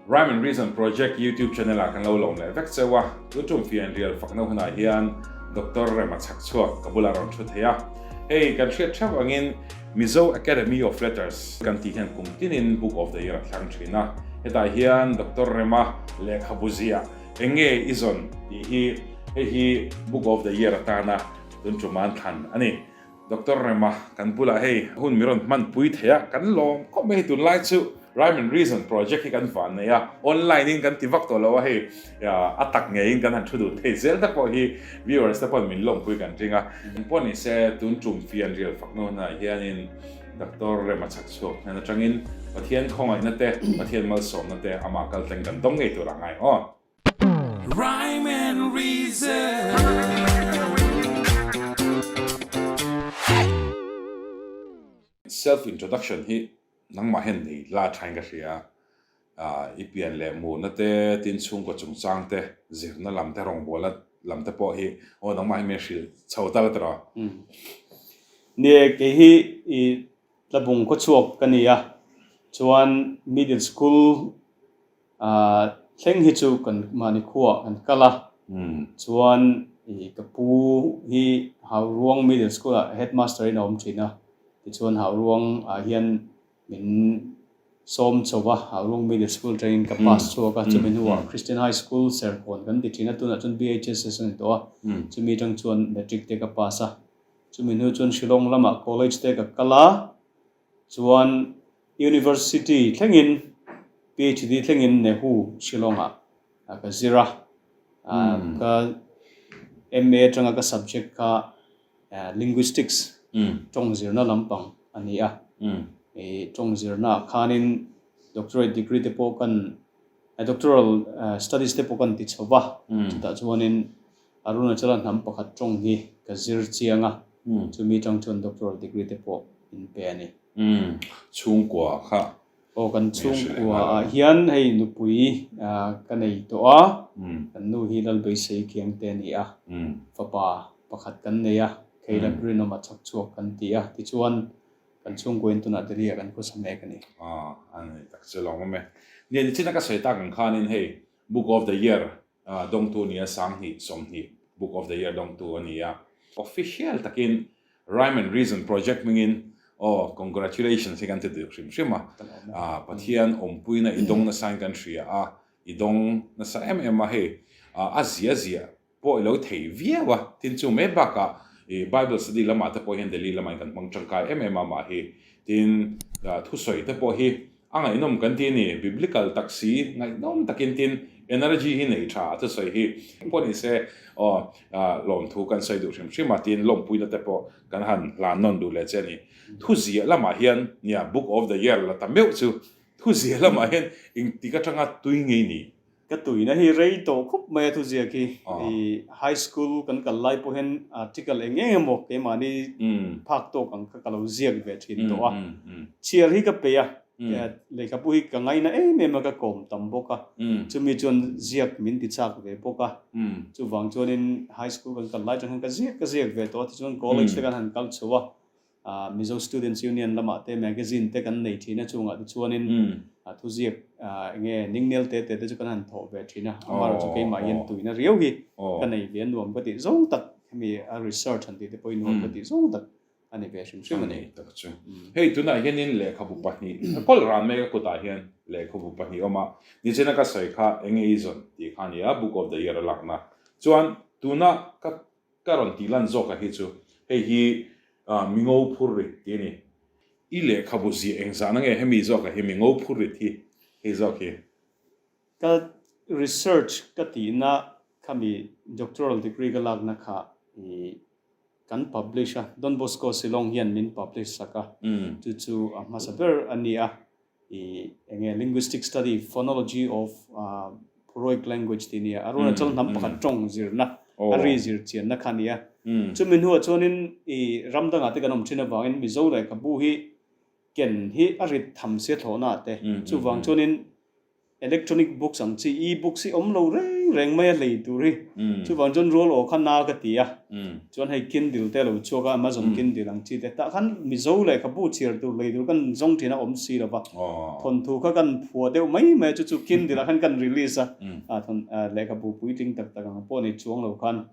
Rhyme and Reason Project YouTube channel ah kan lo lawm leh vek cheu a, tun tum fianrial fakna hunah hian Doctor Rema Chhakchhuak ka bulah rawn thu thei a. Hei kan hriat theuh angin Mizo Academy of Letters kan tih hian kum tinin Book of the Year a thlang thin a, hetah hian Doctor Rema lehkhabu ziah eng nge i zawn tih hi hei hi Book of the Year atana tun tum an thlan a ni. Doctor Rema, kan bulah hei hun mi rawn hmanpui thei a, kan lawm khawp mai hei tunlai chu Rhyme and Reason project hi kan van nei a, online in kan ti vak tawh lo a hei a tak ngeiin kan han thu duh thei zel te pawh hi viewers te pawhin min lawmpui kan ring a. Engpawh ni se tun tum fian rial fakna hunah hianin Doctor Rema chhak chhuak hnen atangin Pathian khawngaihna te, Pathian malsawmna te amah kaltleng kan dawng ngei tur a ngai aw. Rhyme and Reason. Self introduction hi nangmah hian nei la thain ka hria a, i pian leh murna te, tin chhungkaw chungchang te, zirna lam te, rawngbawlna lam te pawh hi aw nangmah hi min hrilh chho ta la tiraw? Nia, kei hi i Tlabung khawchhuak ka ni a, chuan middle school Thleng hi chu kan mahni khuaah kan kal a, chuan ka pu hi Hauruang Middle School-ah headmaster in a awm thin a, tichuan Hauruang ah hian min sawm chho a, Hauruang Middle School atangin ka pass chhuak a, chumi hnuah Christian High School Serkawn kan ti thin a, tunah chuan BHSS a ni tawh a, chumi atang chuan Matric te ka pass a, chumi hnu chuan Shillong lamah college te ka kal a, chuan University thlengin PhD thlengin Nehu Shillong-ah ka zir a. Ka MA atanga ka subject kha Linguistics, tawng zirna lampang a ni a. Tawng zirnaah khanin doctorate degree te pawh kan, doctoral studies te pawh kan ti chho va. Chutah chuanin Arunachala hnam pakhat tawng hi ka zir chiang a, chumi atang chuan doctoral degree te pawh min pe a ni. Umm, chhungkua kha. Aw, kan chhungkua ah hian hei nupui ka nei tawh a, kan nu hi Lalbeisei Khiangte a ni a, fapa pakhat kan nei a, Caleb Rinawma chhakchhuak kan ti a, tichuan kan chhungkua in tunah Delhi ah kan khawsa mek a ni. Aw, a ni tak chu lawm awm e. Nia, nichina ka sawi tak ang khanin hei Book of the Year dawngtu a ni a, 20 20 Book of the Year dawngtu a ni a. Official takin Rhyme and Reason Project hmingin aw congratulations hi kan ti duh hrim hrim a, Pathian awmpuina i dawng nasain kan hria a, i dawng nasa em em a, hei a zia zia pawh i lo thei viau a, tin chu mai bakah i Bible study lamah te pawh hian Delhi lamah hian kan hmang tangkai em em a mah hi, tin thusawi te pawh hi A ngaihnawm kan ti a ni, biblical tak si, ngaihnawm takin tin energy hi nei tha a thusawi hi pawh ni se aw lawmthu kan sawi duh hrim hrim a tin lawmpuina te pawh kan han hlan nawn duh leh che a ni. Thuziah lamah hian nia book of the year la ta meuh chu thuziah lamah hian engtik atanga tui ngei ni? Ka tuina hi rei tawh khawp mai a thuziak hi. I high school kan kal lai pawh hian article eng eng emaw keimahni phak tawk ang kha ka lo ziak ve thin tawh a. Chhiar hi ka peih a, lehkhabu hi ka ngaina em em a, ka kawm tam bawk a. Chumi chuan ziak min ti chak ve bawk a. Chuvang chuanin high school kan kal lai atang hian ka ziak ka ziak ve tawh a, tichuan college te kan han kal chho a. Mizo Students Union lamah te magazine te kan nei thin a, chungah te chuanin thuziak enge ningnel te te te chu kan han thawh ve thin a, amaherawhchu chu keimah hian tuina riau hi ka nei ve a, nuam ka tih zawng tak hemi a research han tih te pawh hi nuam ka tih zawng tak a ni ve hrim hrim a ni. Tak chu. Hei tunah hianin lehkhabu pahnih kawl ran mek a kutah hian lehkhabu pahnih awm a, nichina ka sawi kha enge i zawn tih kha a ni a, Book of the Year a lakna chuan tuna ka Ka rawn tih lan zawk a hi chu hei hi mingo phur rit tih a ni. I lehkhabu ziah engzahna nge hemi zawk a hi mingo phur rit hi hei zawk hi? Ka research ka tihna khami doctoral degree ka lakna kha i kan publish a, Don Bosco Shillong hian min publish sak a, chu chu a hmasa ber a ni a. I enge linguistic study phonology of Puroik language tih nia Arunachal hnam pakhat tawng zirna a ri zir chianna kha nia. Chumi hnuah chuanin i ram dangah te kan awm thin avangin Mizo lehkhabu hi ken hi a rit tham sia thlawhna ah te. Chuvang chuanin electronic books ang chi e-books hi awm lo reng. reng reng mai a lei tur hi. Chuvang chuan rual aw kha na ka ti a. Chuan hei Kindle te a lo chhuak a, Amazon Kindle ang chi te. Tah khan Mizo lehkhabu chhiar tur lei tur kan zawng thin a awm si lo va. Thawnthu kha kan phuah deuh mai mai a, chu chu Kindle ah khan kan release a. Thawn lehkhabu puitling tak tak ang pawh nei chuang lo khan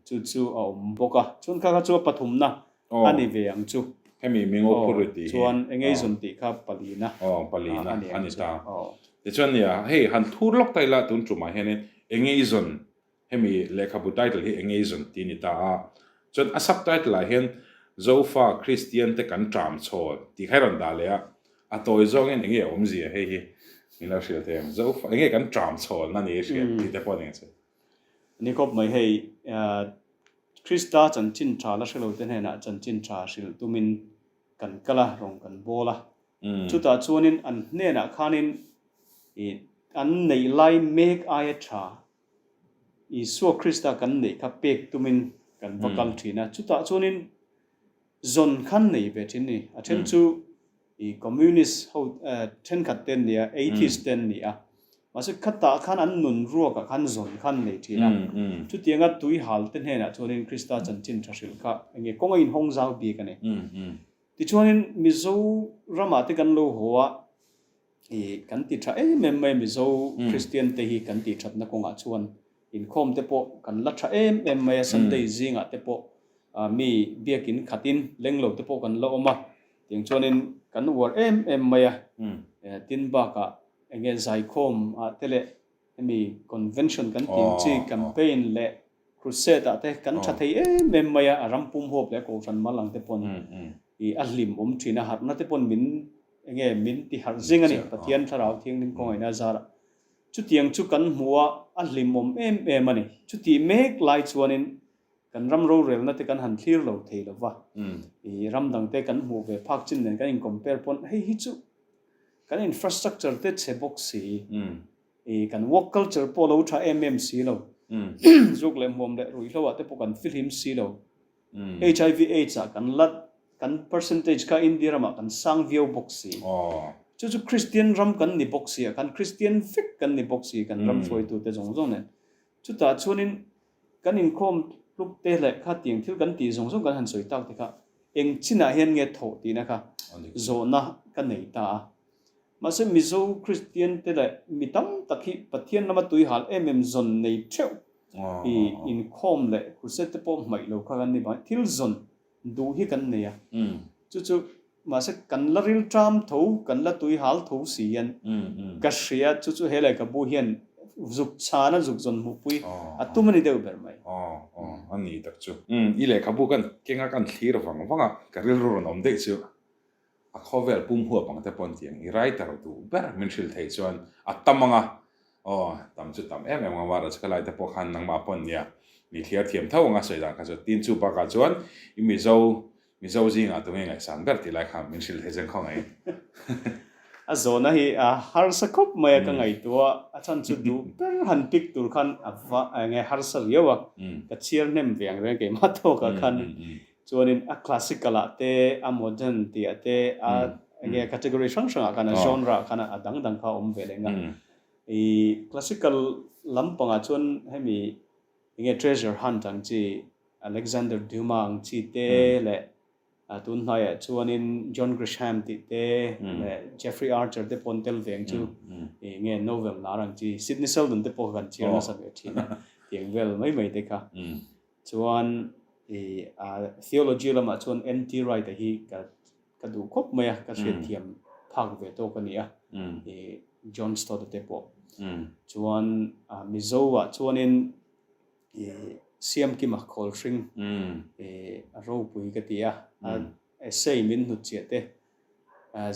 chu chu a awm bawk a. Chuan kha kha chu a pathumna a ni ve ang chu. Hemi Mingo Phurrit tih hi. Chuan Engeizon tih kha palina. Aw, palina a ni ta. Tichuan nia, hei han thur lawk ta ila tun tumah hianin Engeizon, hemi lehkhabu title hi Engeizon tih a ni ta a. Chuan a subtitle ah hian Zofa Kristian te kan ṭam chhawl tih kha i rawn dah leh a. A tawi zawngin enge a awmzia hei hi min lo hrilh thei ang. Zofa enge kan ṭam chhawlna ni i hriat tih te pawh a ni ang che. Ni khawp mai hei Krista chanchin tha la hre lo te hnenah chanchin tha hrilh tumin kan kal a, rawng kan bawl a. Chutah chuanin an hnenah khanin ih an neih lai mek aia tha Isua Krista kan neih kha pek tumin kan va kal thin a. Chutah chuanin zawn khan nei ve thin ni. A then chu i communist ho thenkhat te an ni a, atheist te an ni a. Mahse khatah khan an nun ruakah khan zawn khan nei thin a. Chutianga tui hal te hnenah chuanin Krista chanchin tha hrilh kha enge kawng a inhawng zau bik a ni. Tichuanin Mizo ramah te kan lo haw a, I kan ti tha em em mai Mizo Kristian te hi kan tih thatna kawngah chuan inkhawm te pawh kan la tha em em mai a, Sunday zingah te pawh mi biakin khatin leng lo te pawh kan la awm a, tiang chuanin kan uar em em mai a, tin bakah enge zaikhawm ah te leh hemi convention kan tih ang chi campaign leh crusade ah te kan tha thei em em mai a, a ram pum huap leh kohhran mal ang te pawn i a hlim awm thin a, harhna te pawn min Enge min ti harh zing a ni, Pathian Thlarau Thianghlim kawngaihna a zar a. Chutiang chu kan hmu a, a hlimawm em em a ni. Chutih mek lai chuanin kan ram rorelna te kan han thlir lo thei lo va, i ram dang te kan hmuh ve phak chin nen kan in compare pawn hei hi chu kan infrastructure te chhe bawk si, i kan work culture pawh lo tha em em si lo, zuk leh hmuam leh ruihhlo ah te pawh kan fihlim si lo. HIV AIDS ah kan la kan percentage kha India ramah kan sang viau bawk si. Chu chu Christian ram kan ni bawk si a, kan Christian vek kan ni bawk si kan ram hruaitute zawng zawng nen. Chutah chuanin kan inkhawm tluk te leh kha tiang thil kan tih zawng zawng kan han sawi tak te kha eng chinah hian nge thawh tihna kha zawhna ka nei ta a. Mahse Mizo Kristian te leh mi tam tak hi Pathian lama tuihal em em zawn nei theuh i inkhawm leh crusade te pawh hmaih lo kha kan ni bang thil zawn duh hi kan nei a. Chu chu mahse kan la ril ṭam tho, kan la tuihal tho si hian ka hria chu chu he lehkhabu hian zuk chhana zuk zawn hmuhpui a tum a ni deuh ber mai. Aw aw a ni tak chu. I lehkhabu kan kenga kan thlir vang vang a, ka rilru rawn awm daih chu. A khawvel pum huap ang te pawn tiang i writer duh ber min hrilh theih chuan a tam ang a, aw tam chu tam em em ang a, Rajka lai te pawh khan nangmah pawn nia mi thliar thiam tho ang a sawi dan kha chu tin chu bakah chuan i Mizo Mizo zingah tunge ngaihsan ber tih lai kha min hrilh thei zen khaw ngei. A zawhna hi a harsa khawp mai a ka ngaihtuah a chhan chu duh ber han pick tur khan a va enge harsa riau a, ka chhiar hnem ve ang reng keimah tawkah khan Chuanin a classical ah te, a modern tih ah te, a enge category hrang hrang ah khan a genre ah khan a dang dang kha a awm ve leng a. I classical lampangah chuan hemi enge treasure hunt ang chi, Alexander Dumas ang chi te leh tun hnaiah chuanin John Grisham tih te leh Jeffrey Archer te pawh an tel ve ang chu enge novel lar ang chi, Sidney Sheldon te pawh kha kan chhiar nasa ve thin a, tiang vel mai mai te kha. Chuan i a theology lamah chuan NT Wright-a hi ka ka duh khawp mai a, ka hriatthiam phak ve tawk a ni a, i John Stott-a te pawh. Chuan a Mizo-ah chuanin i Siamkima Khawlhring i a ropui ka ti a, a essay min hnutchhiah te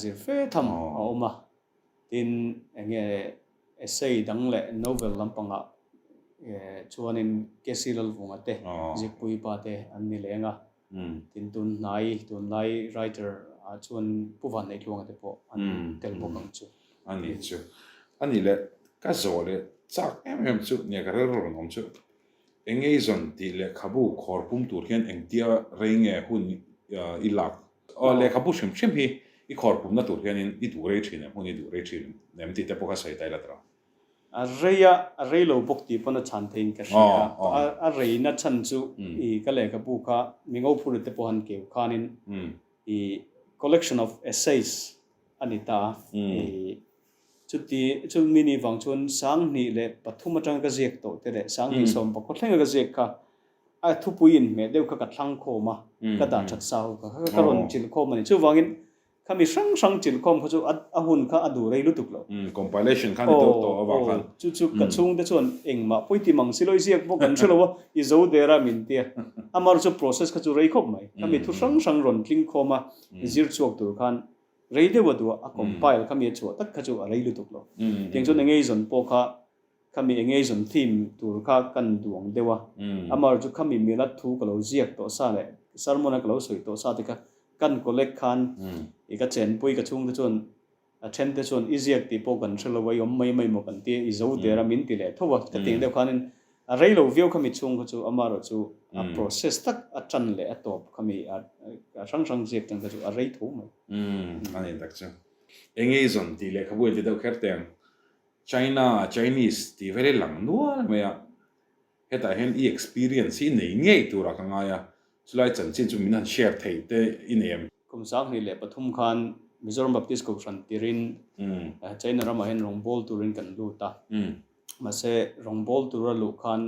zir fe tham a awm a. Tin, eng nge essay dang leh novel lampangah chuanin KC Lalvunga te, Zikpui pa te an ni leng a. Tin, tun hnai, tunlai writer ah chuan Pu Vanneitluanga te pawh an tel bawk ang chu. A ni chu. A nih leh ka zawh leh chak em em chu nia ka rilru rawn awm chu. Engeizon tih lehkhabu khawr pum tur hian engtia rei nge hun i lak Aw, lehkhabu hrim hrim hi i khawr pumna tur hianin i duh rei thin em, hun i duh rei thin em tih te pawh kha sawi ta ila tawh. A rei a, a rei lo bawk tih pawn a chhan theiin ka hria a. A reina chhan chu i ka lehkhabu kha Mingo Phuri te pawh han keu khanin i collection of essays a ni ta a. I chuti chumi ni vang chuan 2003 atanga ka ziak tawh te leh 2016 thlenga ka ziak kha a thupui inhmeh deuh kha ka thlang khawm a, ka dah that sa ho kha ka rawn chilh khawm a ni. Chuvangin Khami hrang hrang chilhkhawm kha chu a hun kha a duh rei lutuk lo. Umm compilation kha ni deuh tawh avang khan. Aw, chu chu ka chhungte chuan engmah pawi ti mang si lo, i ziak bawk kan hre lo a, i zo der a min ti a. Amaherawhchu chu process kha chu rei khawp mai. Khami thu hrang hrang rawn tling khawm a, zir chhuak tur khan rei deuh a duh a, a compile khami a chhuah tak kha chu a rei lutuk lo. Tiang chuan engaizon pawh kha Khami engagement theme tur kha kan duang deuh a, amaherawhchu chu khami milat thu ka lo ziak tawh sa leh sermon a ka lo sawi tawh sa te kha kan collect khan i ka chenpui ka chhungte chuan a then te chuan i ziak tih pawh kan hre lo a, i awm mai mai maw kan ti a, i zo der a min ti leh tho a, ka tih ang deuh khanin a rei lo viau khami chhung kha chu amaherawhchu a process tak a tan leh a tawp khami a hrang hrang ziak tan kha chu a rei tho mai. A ni tak chu. Engagement tih lehkhabu inti deuh kher teng. China, Chinese tih vel hi lang nual mai a, hetah hian i experience hi i nei ngei turah ka ngai a, chulai chanchin chu min han share theih te i nei em? Kum 2003 khan Mizoram Baptist Kohhran tirin China ramah hian rawngbâwl turin kan lut a, mahse rawngbâwl tura luh khan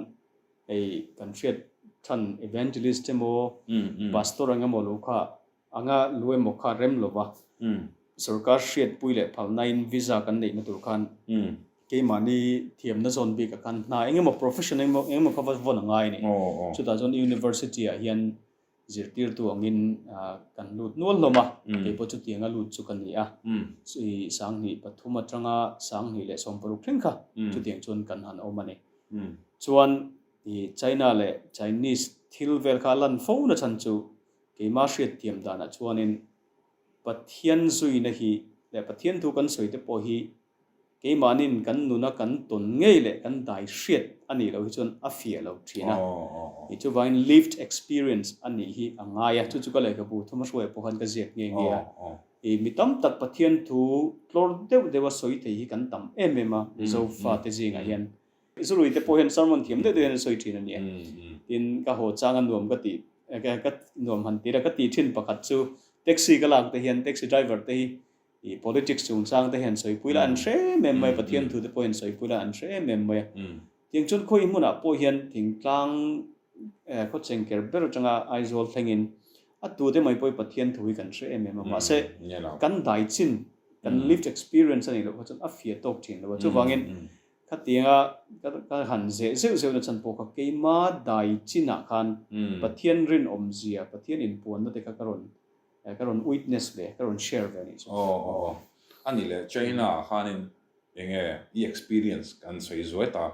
hei kan hriat than Evangelist emaw Pastor eng emaw luh kha Anga lu emaw kha rem lova sorkar hriatpui leh phalnain visa kan neihna tur khan keimahni thiamna zawn bikah khan hna eng emaw profession eng emaw kha va vawn a ngai a ni. Chutah chuan university ah hian zirtirtu angin kan lut nual hlawm a, keipawh chutianga lut chu ka ni a. 2003 atanga 2016 thleng kha chutiang chuan kan han awm a ni. Chuan China leh Chinese thil vel kha a lan fo na chhan chu Keimah hriatthiam danah chuanin Pathian zuina hi leh Pathian thu kan sawi te pawh hi keimahnin kan nuna kan tawn ngei leh kan dai hriat a nih loh hi chuan a fiah lo thin a. Ni chuvangin lived experience a nih hi a ngai a, chu chu ka lehkhabu thuma hruaiah pawh khan ka ziak nghe nghe a. I mi tam tak Pathian thu tlawr deuh deuha sawi thei hi kan tam em em a Mizo fate zingah hian. Zurui te pawh hian sermon thiam deuh deuh hian an sawi thin a nia. Tin, ka haw chang a nuam ka tih, ka nuam han tir a, ka tih thin pakhat chu taxi ka lak te hian taxi driver te hi i politics chungchang te hian sawipui la an hre em em mai a, Pathian thu te pawh hian sawipui la an hre em em mai a. Tiang chuan khawi hmunah pawh hian thingtlang khawcheng ker ber atanga Aizawl thlengin a tute mai pawh hi Pathian thu hi kan hre em em a, mahse kan dai chin, kan lived experience a nih loh kha chuan a fiah tawk thin lo a, chuvangin Khatianga ka han zeh zeuh zeuh na chan pawh kha keima dai chinah khan Pathian rinawmzia, Pathian inpuanna te kha ka rawn ka rawn witness ve, ka rawn share ve a nih chu. Aw aw a ni le, China ah khanin enge i experience kan sawi zuai ta,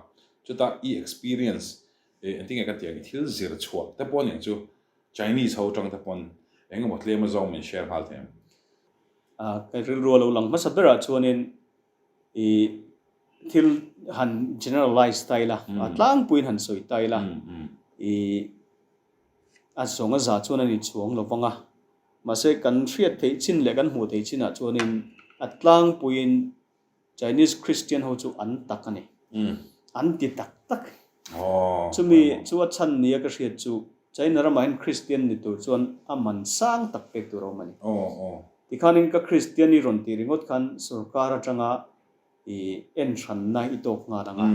chuta i experience engtin nge ka tih ang i thil zir chhuah te pawh aniang chu Chinese ho tang te pawn eng emaw tlem azawng min share nghal thei ang. Ka rilru a lo lang hmasa berah chuanin I thil han generalize ta ila, a tlangpuiin han sawi ta ila, i a zawng a za chuan a ni chuang lo vang a. Mahse kan hriat theih chin leh kan hmuh theih chinah chuanin a tlangpuiin Chinese Christian ho chu an tak a ni. An ti tak tak. Chumi chu a chhan nia ka hriat chu China ramah hian Christian ni tur chuan a man sang tak pek tur a awm a ni. Tikhanin ka Kristian i rawn tih ringawt khan sorkar atanga i en hranna i tawk nghal ang a.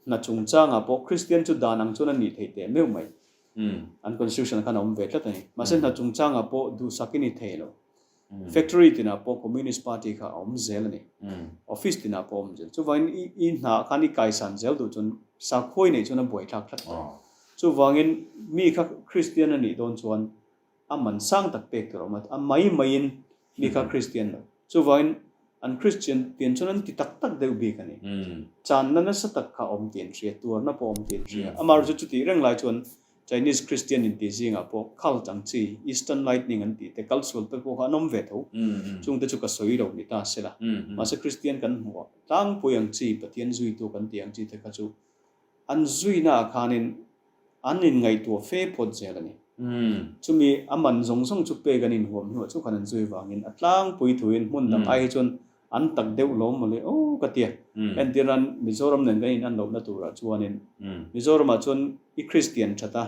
Hna chungchangah pawh Kristian chu dan ang chuan a nih theih teh meuh mai. An constitution ah khan a awm ve tlat a ni. Mahse hna chungchangah pawh duhsak i ni thei lo. Factory tinah pawh Communist Party kha a awm zel a ni. Office tinah pawh a awm zel. Chuvangin i hna ah khan i kaisan zel duh chuan sakhuai neih chuan a buaithlak tlat tawh. Chuvangin mi kha Kristian a nih dawn chuan a man sang tak pek tur a awm a, a mai maiin mi kha Kristian lo. Chuvangin an Kristian pian chuan an ti tak tak deuh bik a ni. Channa nasa tak kha a awm tih an hria, tuarna pawh a awm tih an hria. Amaherawhchu chutih reng lai chuan Chinese Kristian intih zingah pawh cult ang chi, Eastern Lightning an tih te, kal sual te pawh kha an awm ve tho. Chungte chu ka sawi lo ni ta sela. Mahse Kristian kan hmuh a, tlangpui ang chi, Pathian zuitu kan tih ang chi te kha chu an zuinaah khanin An inngaihtuah fe phawt zel a ni. Chumi a man zawng zawng chu pek an inhuam hnuah chu khan an zui vangin a tlangpui thuin hmun dang ai hi chuan An tak deuh lawm mawle aw ka tia. Entir nan Mizoram nen kan in an lohna turah chuanin Mizoramah chuan i Kristian that a,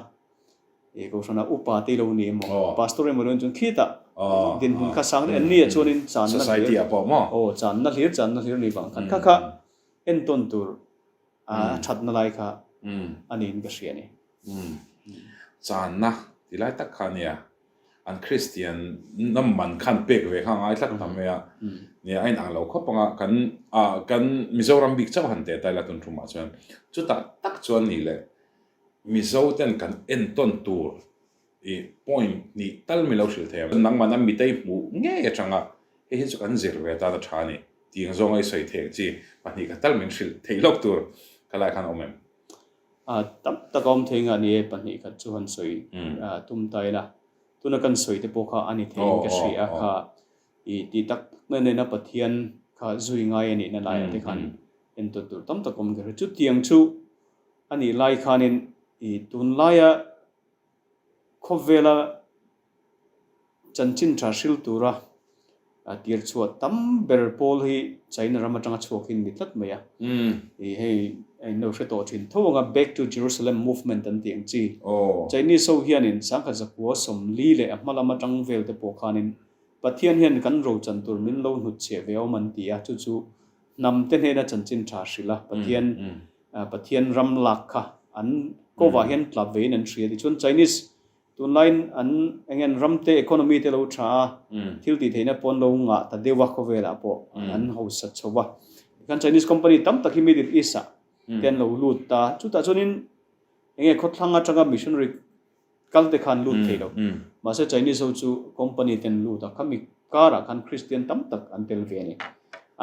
i Kohhranah upa te i lo ni emaw, Pastor emaw lo ni chuan khitah dinhmun kha sang deuh an nia chuanin channa hlir aw channa hlir channa hlir ni vang khan kha kha entawn tur a thatna lai kha a niin ka hria a ni. Channa ti lai tak kha nia. An Kristian na man khan pek ve kha a ngai tlat ta mai a. Nia a inang lo khawp ang a, kan ah kan Mizoram bik chauh han teh ta ila tun thumah chuan chutah tak chuan ni le Mizo ten kan entawn tur ih point hnih tal mi lo hrilh thei ang. Nangmah na mitei hmuh ngei atanga hei hi chu kan zir ve tan a tha a ni tih ang zawnga i sawi theih ang chi pahnih kha tal min hrilh theih lawk tur ka lai khan a awm em? A tam tak a awm thei nga ni e, pahnih khat chu han sawi tum ta ila. Tuna kan sawi te pawh kha a ni theiin ka hria a, kha i tih tak tak na nena Pathian kha zui ngai a nihna laiah te khan entawn tur tam tak a awm ka hria. Chutiang chu a nih lai khanin i tunlaia Khawvela chanchin tha hril tura tir chhuah tam ber pawl hi China ram atanga chhuak hi ni tlat mai a. I hei a in lo hre tawh thin tho anga Back to Jerusalem movement an tih ang chi. Chinese ho hianin sangkhat zakua 40 leh a hma lam atang vel te pawh khanin Pathian hian kan rochan tur min lo hnutchhiah ve awm an ti a, chu chu hnam te hnena chanchin tha hrilh a Pathian Pathian ram lak kha an kovah hian tla vein an hria tichuan Chinese tunlaiin an eng nge an ram te economy te lo tha a, thil tih theihna pawh an lo ngah ta deuh a khawvelah pawh an hausa chho a. Tikhan Chinese company tam tak hi Middle East ah te an lo lut ta, chutah chuanin eng nge khawthlang atanga missionary kal te khan lut thei lo. Mahse Chinese ho chu company ten lut a, khami karah khan Christian tam tak an tel ve a ni.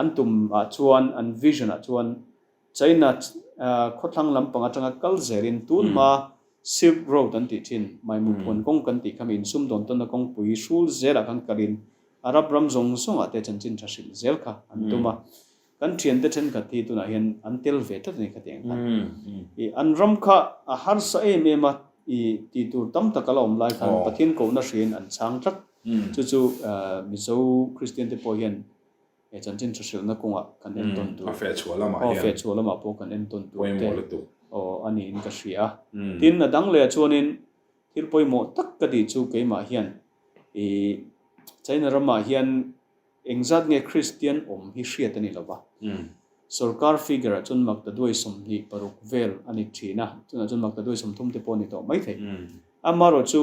An tum ah chuan an vision ah chuan China khawthlang lampang atanga kal zelin tun hma Silk Road an tih thin, Maimu phuan kawng kan tih khami insumdawn tawnna kawngpui hrul zelah khan kalin Arab ram zawng zawngah te chanchin tha hrilh zel kha an tum a. Kan thiante thenkhat hi tunah hian an tel ve tlat a ni khatiang khan. I an ram kha a harsa em em a, i tih tur tam tak a la awm lai khan Pathian kohna hriain an chhang tlat. Chu chu Mizo Kristian te pawh hian He chanchin tha hrilhna kawngah kan entawn tur. A feh chhuah lamah hian. Aw, feh chhuah lamah pawh kan entawn tur te. Pawimawh lutuk. Aw, a niin ka hria a. Tin, a dang lehah chuanin thil pawimawh tak ka tih chu keimah hian i China ramah hian engzat nge Kristian awm hi hriat a ni lo va. Sorkar figure ah chuan maktaduai 26 vel a ni thin a, chunah chuan maktaduai 30 te pawh a ni tawh maithei. Amaherawhchu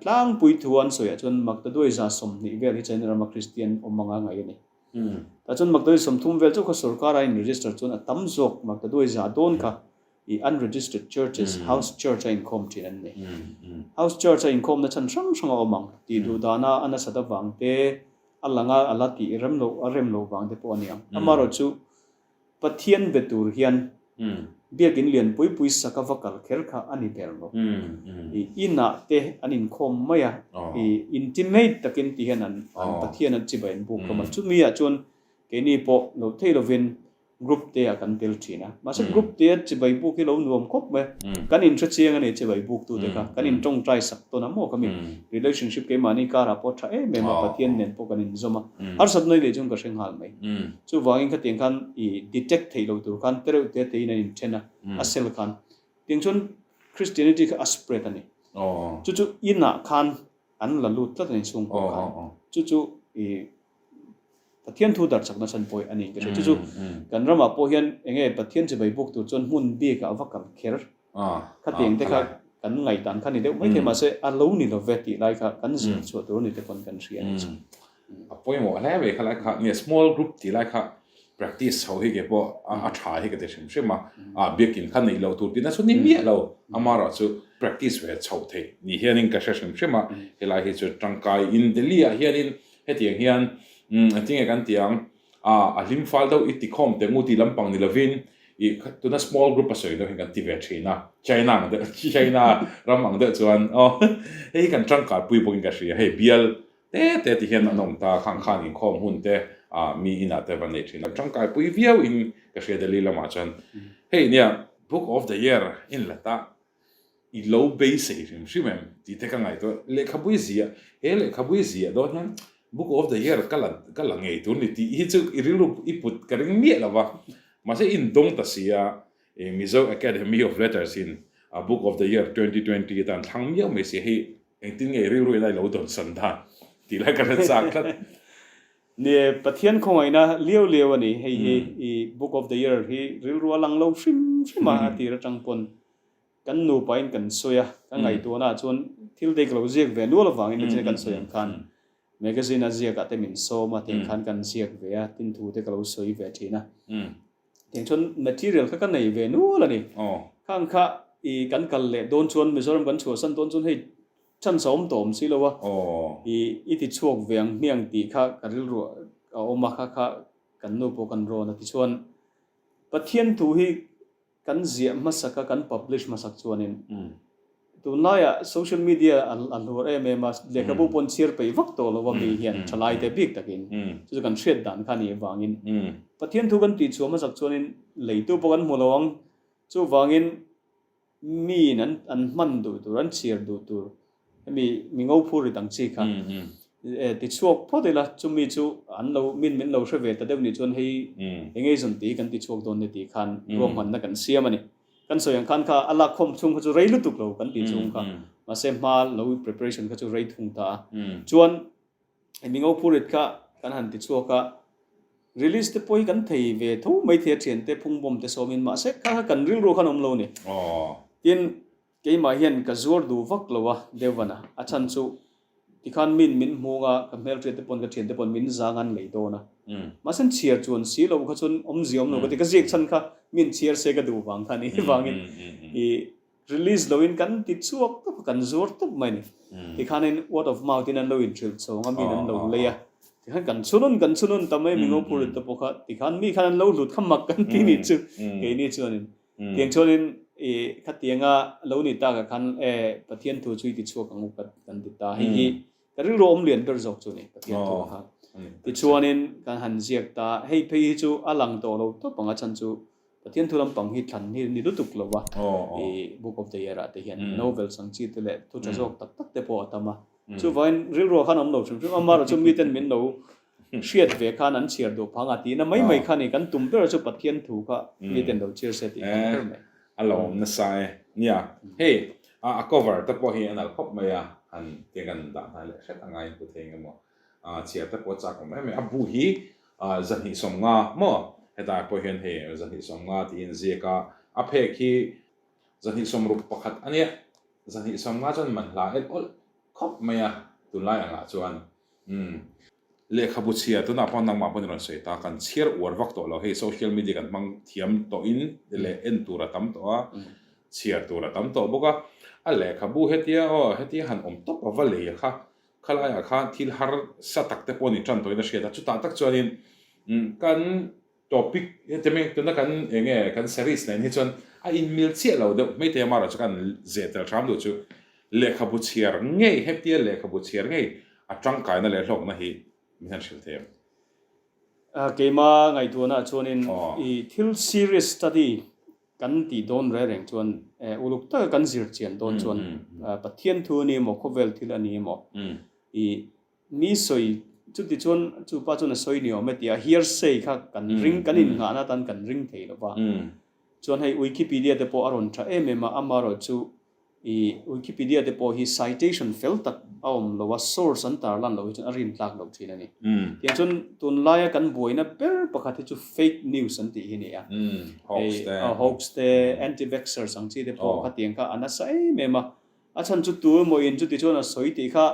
Tlangpui thu an sawiah chuan Maktaduai 120 vel hi China rama Kristian awm anga ngaih a ni. Tah chuan Maktaduai 30 vel chu kha sorkar a inregister chuan a tam zawk Maktaduai za dawn kha i unregistered churches, house church a inkhawm thin an ni. House church a inkhawmna chhan hrang hrang a awm ang. Tih duh dana a nasat avang te, a langa a la tih rem loh a rem loh vang te pawh a ni ang. Amaherawhchu Pathian be tur hian biakin lian pui pui sak a va kal kher kha a ni ber lo. I inah te an inkhawm mai a, i intimate takin ti hian an Pathian an chibai an buk hlawm a. Chumi ah chuan keini pawh lo thei lovin group te ah kan tel thin a. Mahse group te a chibai buk hi lo nuam khawp mai a. Kan inhre chiang a ni chibai buk tute kha. Kan intawngtai sak tawn a maw kha mi relationship keimahni karah pawh tha em em a, Pathian nen pawh kan inzawm a. Harsatna leh chuan ka hre nghal mai. Chuvangin khatiang khan i detect theih loh tur khan tereuh te tein an inthen a, a cell khan. Tiang chuan Christianity kha a spread a ni. Chu chu inah khan an la lut tlat a ni chhungkua khan. Chu chu i Pathian thu darhchakna chhan pawh a ni ka hria. Chu chu kan ramah pawh hian eng nge Pathian chibai buk tur chuan hmun bikah a va kal kher. Khatiang te kha kan ngaihdan kha ni deuh maithei mahse a lo ni lo ve tih lai kha kan zir chhuah tur a ni te pawn kan hria a ni chu. A pawimawh hle mai kha lai kha nge small group tih lai kha practice ho hi ke pawh a tha hi ka ti hrim hrim a, ah biakin kha neih loh tur tihna chu ni miah lo, amaherawh chu practice ve chhoh theih ni hianin ka hre hrim hrim a, helai hi chu tangkai in Delhi ah hianin hetiang hian engtinge kan tih ang ah a hlim fal deuh i tikhawm teh ngu tih lampang ni lovin i tuna small group a sawi deuh hi kan ti ve thin a, China ang deuh China ram ang deuh chuan aw hei hi kan tangkai pui bawkin ka hria hei bial Te te ti hian an awm ta, khang khan inkhawm hun te ah mi inah te va nei thin a. Tangkai pui viau in ka hria Delhi lamah chuan hei nia Book of the Year in la ta i lo beisei hrim hrim em tih te ka ngaihtuah. Lehkhabui ziah, he lehkhabui ziah dawn hian. Book of the Year ka la ka la ngei tur ni tih hi chu i rilru i put ka ring miah lo va, mahse i indawng ta si a, i Mizo Academy of Letters in a Book of the Year 2020 atan thlang miau mai si hei engtin nge i rilru ina i lo dawnsan dan tih lai ka hre chak tlat. Ni e, Pathian khawngaihna liau liau a ni, hei hi i Book of the Year hi rilru a lang lo hrim hrim a, a tir atang pawn Kan nupain kan sawi a, ka ngaihtuahnaah chuan thil te ka lo ziak ve nual avangin nichina kan sawi ang khan magazine a ziakah te min sawm a, tiang khan kan ziak ve a, tin thu te ka lo sawi ve thin a. Tiang chuan material kha ka nei ve nual a ni. Khang kha i kan kal leh dawn chuan Mizoram kan chhuahsan dawn chuan hei chance a awm tawh awm si lo a, i i ti chhuak ve ang hmiang tih kha ka rilru a awm a, kha kha kan nu pawh kan rawn a tichuan Pathian thu hi Kan ziah hmasak a, kan publish hmasak chuanin tunlaiah social media a hluar em em a, lehkhabu pawn chhiar peih vak tawh lo a mi hian thalai te bik takin chu chu kan hriat dan kha a nih avangin Pathian thu kan tihchhuah hmasak chuanin leitu pawh kan hmu lo ang. Chuvangin miin an hman duh tur, an chhiar duh tur Hemi mi ngo phur rit ang chi kha ti chhuak phawt ila chumi chu an lo min min lo hre ve ta deuh nih chuan hei eng ei zawn tih hi kan ti chhuak dawn ni tih khan ruahmanna kan siam a ni. Kan sawi ang khan kha a lak khawm chhung kha chu rei lutuk lo kan tih chhung kha mahse hma lo preparation kha chu rei thung ta a. Chuan mi ngo phur rit kha kan han ti chhuak a, release te pawh hi kan thei ve tho mai thei a thiante phungbawm te sawmin mahse kha kha kan rilru khan awm lo a ni. Tin Keimah hian ka zuar duh vak lo a, Devana, a chhan chu tikhan min min hmung a, ka hmelhriat te pawn ka thian te pawn min zang an lei dawn a. Mahse an chhiar chuan si lo kha chuan awmzia awm lo ka ti, ka ziak chhan kha min chhiar se ka duh vang kha a nih vangin i release loin kan ti chhuak tawp a, kan zuar tawp mai a ni. Tikhanin word of mouth in an lo inhrilh chhawng a, min an lo lei a, tikhan kan chhunun kan chhunun ta mai mi ngopur te pawh kha tikhan mi khan an lo hlut kha mak kan ti nih chu keini chuanin. Tiang chuanin i khatianga lo ni tak ah khan e Pathian thu chu i ti chhuak ang u ka kan ti ta. Hei hi ka rilru awm lian ber zawk chu a ni Pathian thu kha. Tichuanin kan han ziak ta, hei phei hi chu a lang tawh lo tawp ang a chhan chu Pathian thu lampang hi thlan hi ni lutuk lo a i Book of the Year ah te hian novels ang chi te leh thu tha zawk tak tak te pawh a tam a. Chuvangin rilru ah khan awm lo hrim hrim a, amaherawhchu chu miten min lo Hriat ve khan an chhiar duh phang a tihna mai mai kha ni kan tum ber chu Pathian thu kha miten lo chhiar se tih kan ber mai. A lo awm nasa e. Nia, hei a cover te pawh hi a nalh khawp mai a, han tiang kan dah hnai leh hret anga in pu thei eng emaw chhiar te pawh a chak awm em em. A bu hi 250 maw hetah pawh hian hei 250 tiin ziak a, a phek hi 261 a nia, 250 chuan man hla elh awlh khawp mai a tunlai angah chuan. Umm. Lehkhabu chhiar tunah pawh nangmah pawh ni rawn sawi ta, kan chhiar uar vak tawh lo, hei social media kan hmang thiam tawhin leh en tur a tam tawh a, chhiar tur a tam tawh bawk a, a lehkhabu hetia aw hetia han awm tawp a va lei a kha, khalaiah khan thil harsa tak te pawh ni tan tawhin a hriat a, chutah tak chuanin kan Topic heti mai tuna kan eng nge kan series nen hi chuan a inmil chiah lo deuh hmeichhe amaherawh chu kan zeh tel hram duh chu lehkhabu chhiar ngei hetia lehkhabu chhiar ngei a tangkaina leh hlawkna hi min han hrilh thei em? Keima ngaihtuahnaah chuanin i thil serious study kan tih dawn reng reng chuan uluk taka kan zir chian dawn chuan Pathian thu a ni emaw khawvel thil a ni emaw i Mi sawi, chuti chuan chu pa chuan a sawi ni awm e tia hearsay kha kan ring, kan innghahna atan kan ring thei lo va. Chuan hei Wikipedia te pawh a rawn tha em em a, amaherawh chu i Wikipedia te pawh hi citation fel tak a awm lo a, source an tarlan loh hi chuan a rin tlak loh thin a ni. Tiang chuan tunlaia kan buaina ber pakhat hi chu fake news an tih hi a ni a. Hoax te, anti-vaxxers ang chi te pawh khatiang kha a nasa em em a. A chhan chu tu emaw in chuti chuan a sawi tih kha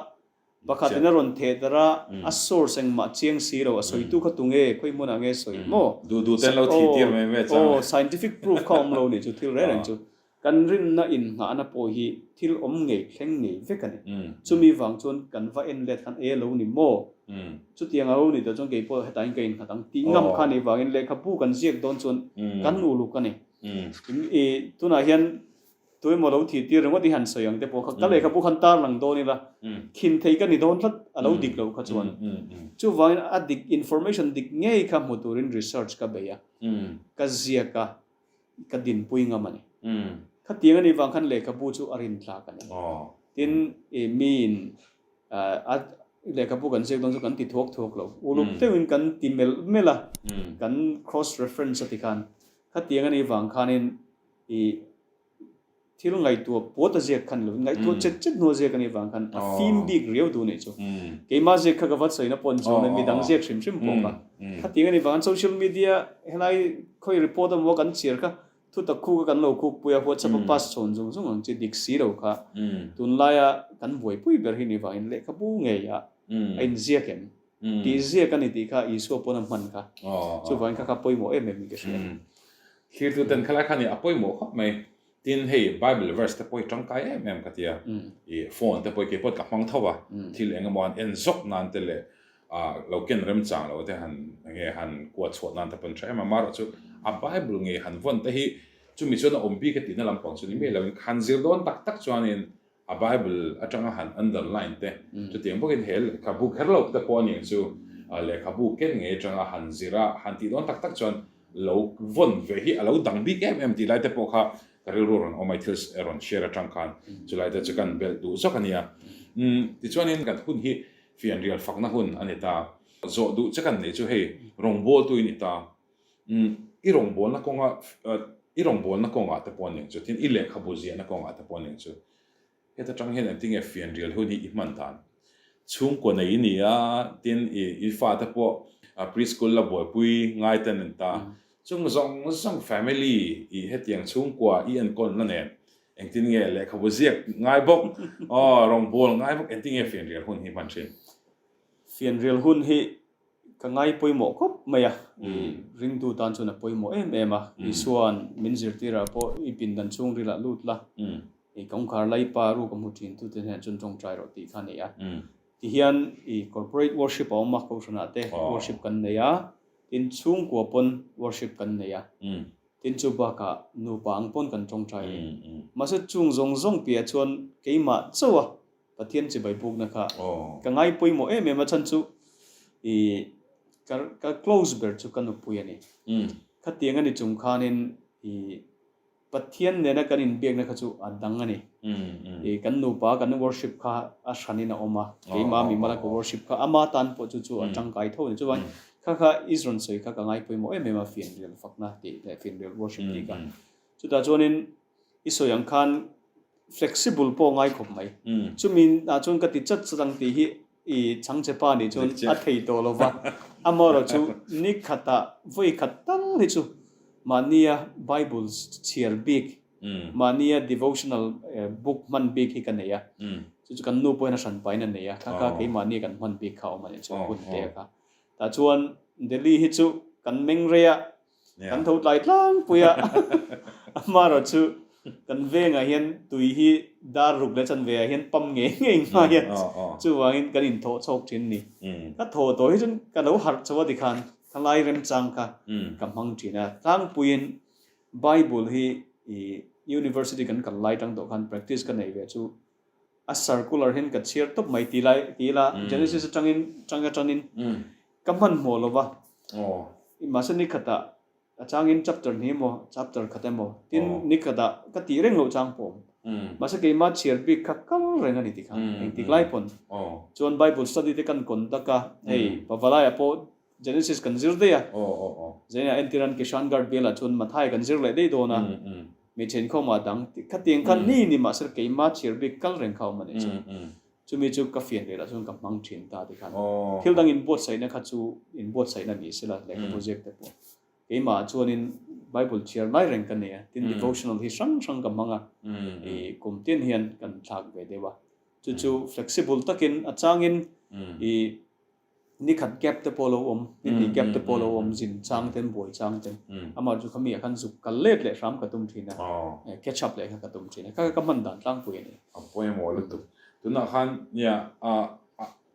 Pakhat in a rawn theh darh a, a source engmah chiang si lo, a sawitu kha tunge, khawi hmunah nge sawi maw? Duh duh ten lo thih tir mai mai chang. Aw, scientific proof kha awm lo nih chu thil reng reng chu. Kan rinna innghahna pawh hi thil awm ngei thleng ngei vek a ni. Chumi vang chuan kan va en let khan e lo ni maw? Chutiang a lo ni tawh chuan kei pawh hetah hian ka innghat ang tih ngam kha nih vangin lehkhabu kan ziak dawn chuan kan uluk a ni. Tunah hian Tuemaw lo thih tir ringawt i han sawi ang te pawh kha ka lehkhabu khan tar lang dawn ila, khin thei ka ni dawn tlat a lo dik lo kha chuan. Chuvangin a dik information dik ngei kha hmu turin research ka bei a, ka ziak a, ka dinpui ngam a ni. Khatiang a nih vang khan lehkhabu chu a rintlak a ni. Tin, miin a. Lehkhabu kan ziak dawn chu kan ti thuak thuak lo. Uluk deuhin kan ti melh melh a, kan cross reference a ti khan. Khatiang a nih vang khanin ih thil ngaihtuah puat a ziak khan lovin ngaihtuah chet chet hnu a ziak a nih vang khan a fim bik riau duh nih chu. Keimah ziak kha ka va sawina pawh ni chuan midang ziak hrim hrim pawh kha. Khatiang a nih vang khan social media helai khawi report emaw kan chhiar kha Thutak khuk a kan lo khuk pui a, WhatsApp a pass chhawn zung zung ang chi dik si lo kha tunlaia kan buaipui ber hi ni vangin lehkhabu ngei ah a inziak em? Tih ziak a ni tih kha Isua pawn a hman kha. Chuvangin kha kha pawimawh em em in ka hria. Thirtu ten khalai kha ni a pawimawh khawp mai. Tin hei Bible verse te pawh hi tangkai em em ka tia. I phone te pawh hi keipawh ka hmang tho a, thil eng emaw an en zawk nan te leh A lo ken remchang lo te han nge han kuat chhuah nan te pawn tha em a, amaherawhchu a Bible ngei han vawn te hi chumi chuan a awm bik a tihna lampang chu ni miah loin han zir dawn tak tak chuanin a Bible atanga han underline te chutiang bawkin he lehkhabu kher lo te pawh a niang chu lehkhabu ken ngei atanga han zir a han tih dawn tak tak chuan lo vawn ve hi a lo dang bik em em tih lai te pawh kha ka rilru rawn awm a i thil rawn share atang khan chulai te chu kan belh duh zawk a nia. Tichuanin kan hun hi Fianrial fakna hun a ni ta. Zawh duh che kan neih chu hei rawngbawltu i ni ta. Umm i rawngbawlna kawnga i rawngbawlna kawngah te pawh a ning chu, tin i lehkhabu ziahna kawngah te pawh a ning chu. Heta tang hian engtinge fianrial hun hi i hman dan? Chhungkua nei i ni a, tin i i fate pawh preschool la buaipui ngai te an ni ta. Chung zawng zawng family i hetiang chhungkua i enkawlna nen Engtin nge lehkhabu ziak ngai bawk, aw rawngbâwl ngai bawk, engtin nge fianrial hun hi hman thin? Fianrial hun hi ka ngai pawimawh khawp mai a, ringtu tan chuan a pawimawh em em a. Isua'n min zirtirah pawh i pindan chhungrilah lut la, i kawngkhar laipa ruk a hmu thin tute hnenah chuan tawngtai rawh tih kha a nei a. Tihian i corporate worship a awm a, kohhranah te worship kan nei a, tin chhungkua pawn worship kan nei a. Tin chu bakah nupa ang pawn kan tawngtai a ni. Mahse chung zawng zawng piah chuan keimah chauh a Pathian chibai bukna kha ka ngai pawimawh em em a chhan chu i ka ka close ber chu ka nupui a ni. Khatiang a ni chung khanin i Pathian nena kan inbiakna kha chu a dang a ni. I kan nupa kan worship kha a hranin a awm a, keimah mimala ka worship kha ama tan pawh chu chu a tangkai tho a ni. Chuvangin Kha kha Israel sawi kha ka ngai pawimawh em em a, fianrial fakna tih leh fianrial worship tih kha. Chutah chuanin i sawi ang khan flexible pawh ngai khawp mai. Chumi ah chuan ka ti chat chat ang tih hi i chhangchhe pa nih chuan a thei tawh lo va. Amaherawhchu ni khatah vawi khat tal hi chu mahnia Bible chhiar bik, mahnia devotional book hman bik hi ka nei a. Chu chu kan nu pawhin a hran pahin a nei a, kha kha keimahnia kan hman bik kha a awm a nih chu hun te kha. Tah chuan Delhi hi chu kan meng rei a, kan tho tlai tlangpui a, amaherawh chu kan vengah hian tui hi dar ruk leh chanve ah hian pump ngei ngei ngai a, chuvangin kan inthawh chhawk thin a ni. Ka thaw tawh hi chuan ka lo harh chho a tikhan thalai remchang kha ka hmang thin a, tlangpuiin Bible hi University kan kal lai tang tawh khan practice ka neih ve chu A circular hian ka chhiar tawp mai ti lai ti ila Genesis atangin tang atangin ka hmanhmawh lo va. Mahse ni khatah a changin chapter hnih emaw chapter khat emaw tin ni khatah ka tih reng loh chang pawh awm. Mahse keimah chhiar bik kha kal reng a ni ti kha engtik lai pawn. Chuan Bible study te kan conduct a hei Pavalaiah pawh Genesis kan zir daih a, Zainah entiran Kishangarh bialah chuan Mathai kan zir leh daih dawn a, hmeichhe inkhawmah dang khatiang khan ni ni mahse keimah chhiar bik kal reng kha awm a nih chu. Chumi chu ka fian leh lah chuan ka hmang thin ta ti khan. Thil dang inbuatsaihna kha chu inbuatsaihna ni sela lehkhabu ziak te pawh. Keimah chuanin Bible chhiar lai reng ka nei a, tin devotional hi hrang hrang ka hmang a, i kum tin hian kan thlak ve deuh a. Chu chu flexible takin a changin i Ni khat gap te pawh lo awm, ni hnih gap te pawh lo awm, zin chang ten, buai chang ten. Amah chu khami ah khan zuk kal let leh hram ka tum thin a, catch up leh kha ka tum thin a, kha ka hman dan tlangpui a ni. A pawimawh lutuk. Tunah khan nia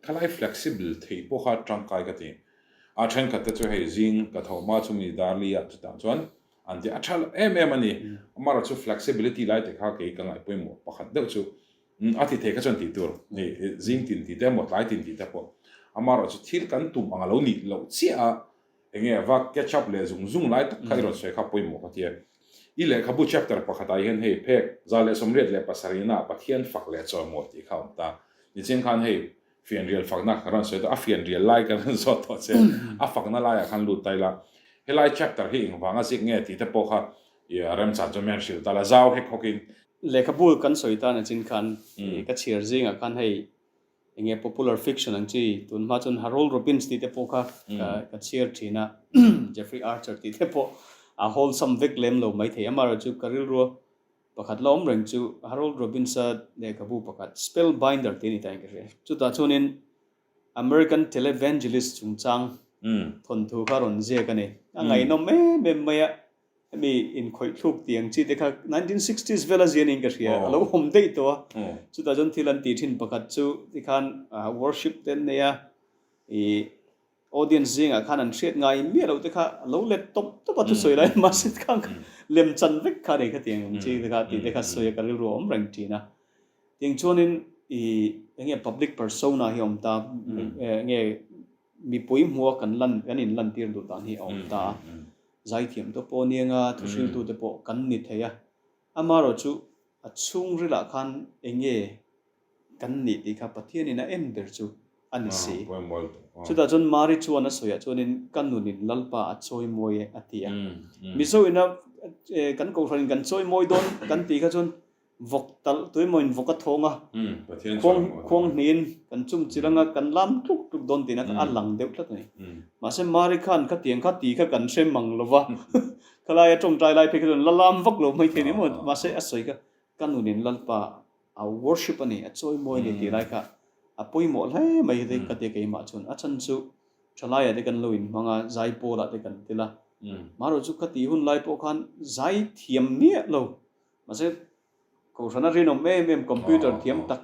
khalai flexible theih pawh kha tangkai ka ti. A thenkhat te chu hei zing ka tho hma chu mi darli ah chutah chuan an ti a tha em em a ni. Amaherawhchu flexibility lai te kha kei ka ngaih pawimawh pakhat deuh chu A ti thei kha chuan tih tur zing tin tih te emaw tlai tin tih te pawh amaherawhchu thil kan tum ang a lo nih loh chiah a, enge va catch up leh zung zung lai tak kha i rawn sawi kha pawimawh ka ti a. I lehkhabu chapter pakhatah hian hei phek 187 ah Pathian fak leh chawimawi tih kha a awm ta. Niching khan hei. Fianrial fakna ka rawn sawi tawh, a fianrial lai ka rawn zawt tawh che, a fakna laiah khan lut ta ila, helai chapter hi engvanga zik nge tih te pawh kha i remchan chuan mian hrilh ta la, zau hek hawkin. Lehkhabu kan sawi tan achin khan ka chhiar zingah khan hei enge popular fiction ang chi tun hma chuan Harold Robbins tih te pawh kha ka chhiar thin a, Jeffrey Archer tih te pawh a wholesome vek lem lo maithei, amaherawhchu ka rilrua Pakhat la awm reng chu Harold Robbins-a lehkhabu pakhat Spellbinder tih a ni ta in ka hria. Chutah chuanin American televangelist chungchang thawnthu kha rawn ziak a ni. A ngaihnawm em em mai a, hemi inkhawih thluk tih ang chi te kha 1960s vela zia niin ka hria, a lo awm daih tawh a. Chutah chuan thil an tih thin pakhat chu tikhan worship te an nei a, ih Audience zingah khan an hriat ngai miah loh te kha a lo let tawp tawp a thusawi lai mahse khang kha lem chan vek kha nei kha tiang ang chi te kha tih te kha sawi a ka rilru a awm reng thin a. Tiang chuanin ih eng nge public persona hi a awm ta eng nge mipui hmua kan lan kan in lan tir duh dan hi a awm ta a. Zaithiam te pawh nia nga thuhriltu te pawh kan ni thei a. Amaherawhchu a chhungrilah khan eng nge Kan nih tih kha Pathianin a en ber chu a ni si. Chutah chuan Mari chuan a sawiah chuanin ka nunin Lalpa a chawi mawi e a ti a. Mizo ina kan kohhranin kan chawi mawi dawn kan tih kha chuan vawk talh tuemawin vawk a thawng a, khuang khuang hnihin kan chung chil anga kan lam tluk tluk dawn tihna kha a lang deuh tlat a ni. Mahse Mari khan khatiang kha tih kha kan hre mang lo va, khalaia tawngtai lai phei kha chuan la lam vak lo mai thei ni maw? Mahse a sawi kha ka nunin Lalpa A worship a ni, a chawimawi a ni tih lai kha a pawimawh hle mai hi ka tia keimah chuan. A chhan chu thalaiah te kan lo inhmang a, zai pawlah te kan tel a. Marawh chu ka tih hun lai pawh khan zai thiam miah lo. Mahse kohhrana rinawm em em computer thiam tak